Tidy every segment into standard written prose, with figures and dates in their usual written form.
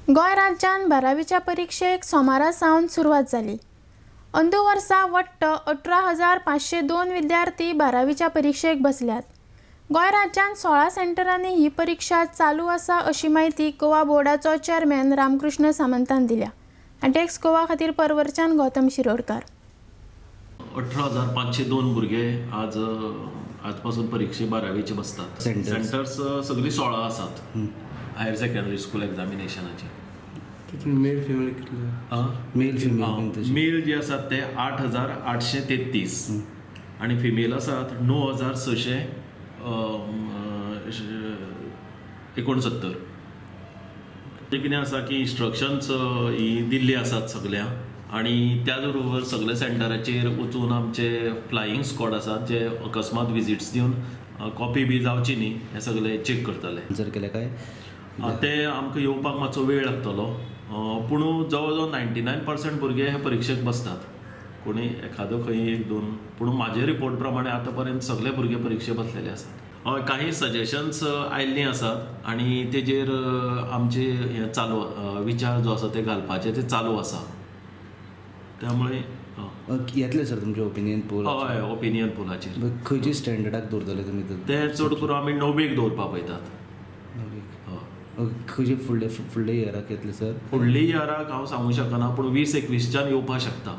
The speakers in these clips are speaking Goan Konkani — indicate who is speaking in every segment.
Speaker 1: गोंय राज्यान बारावीच्या परिक्षेक सोमारा सावन सुरवात जाली. अंदू वर्सा वट्ट 18,502 विद्यार्थी बारावीच्या परिक्षेक बसल्यात. गोंय राज्यान 16 सेंटरांनी ही परिक्षा चालू आसा अशी म्हायती गोवा बोर्डाचो चेअरमॅन रामकृष्ण सामंतान दिल्या. आनी गोवा खातीर परवरच्यान गौतम शिरोडकार.
Speaker 2: 18,502 भुरगे आज आजपासून परिक्षे बारावीचे बसतात. सेंटर्स सगळीं 16 आसात हायर सेकंडरी स्कूल एग्जामिनेशनाची.
Speaker 3: मेल फिमेल कितले?
Speaker 4: मेल फिमेल
Speaker 2: मेल जे आसात ते 8,833 आनी फिमेल आसात 9,669. ते कितें आसा की इन्स्ट्रक्शन्स ही दिल्ली आसात सगळ्यांक आनी त्याच बरोबर सगळे सेंटराचेर वचून आमचे फ्लायींग स्क्वॉड आसात जे अकस्मात विजिट्स दिवन कॉपी बी जावची न्ही हे सगळे चॅक करतले.
Speaker 4: जर केले काय
Speaker 2: ते आमकां येवपाक मातसो वेळ लागतलो, पूण जवळ जवळ 99% भुरगे हे परिक्षेक बसतात. कोणी एखादो खंय एक दोन, पूण म्हाजे रिपोर्ट प्रमाणे आतां पर्यंत सगळे भुरगे परिक्षेक बसलेले आसात. हय, काही सजेशन्स आयिल्लीं आसात आनी तेजेर आमचे हे चालू विचार जो आसा ते घालपाचे ते चालू आसा. त्यामुळे
Speaker 4: येतले सर तुमचे ओपिनियन पोल?
Speaker 2: हय, ओपिनियन पोलाचेर
Speaker 4: खंयचे स्टँडर्डाक दवरतले तुमी?
Speaker 2: ते चड करून आमी 9वेक दवरपाक पळयतात.
Speaker 4: खंयचे फुडले फुडले इयराक येतले सर?
Speaker 2: फुडले इयराक हांव सांगूंक शकना, पूण 2021च्यान येवपाक शकता.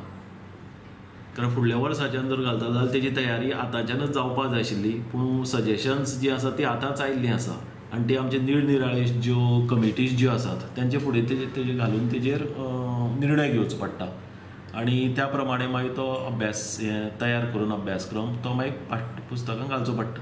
Speaker 2: कारण फुडल्या वर्साच्यान जर घालता जाल्यार तेजी तयारी आतांच्यानच जावपाक जाय आशिल्ली, पूण सजेशन्स जी आसा ती आतांच आयिल्लीं आसा आनी ती आमचे निरनिराळे ज्यो कमिटीज ज्यो आसात तेंचे फुडें तेजे घालून तेजेर निर्णय घेवचो पडटा आनी त्या प्रमाणे मागीर तो अभ्यास तयार करून अभ्यासक्रम तो मागीर पाठ्यपुस्तकां घालचो पडटा.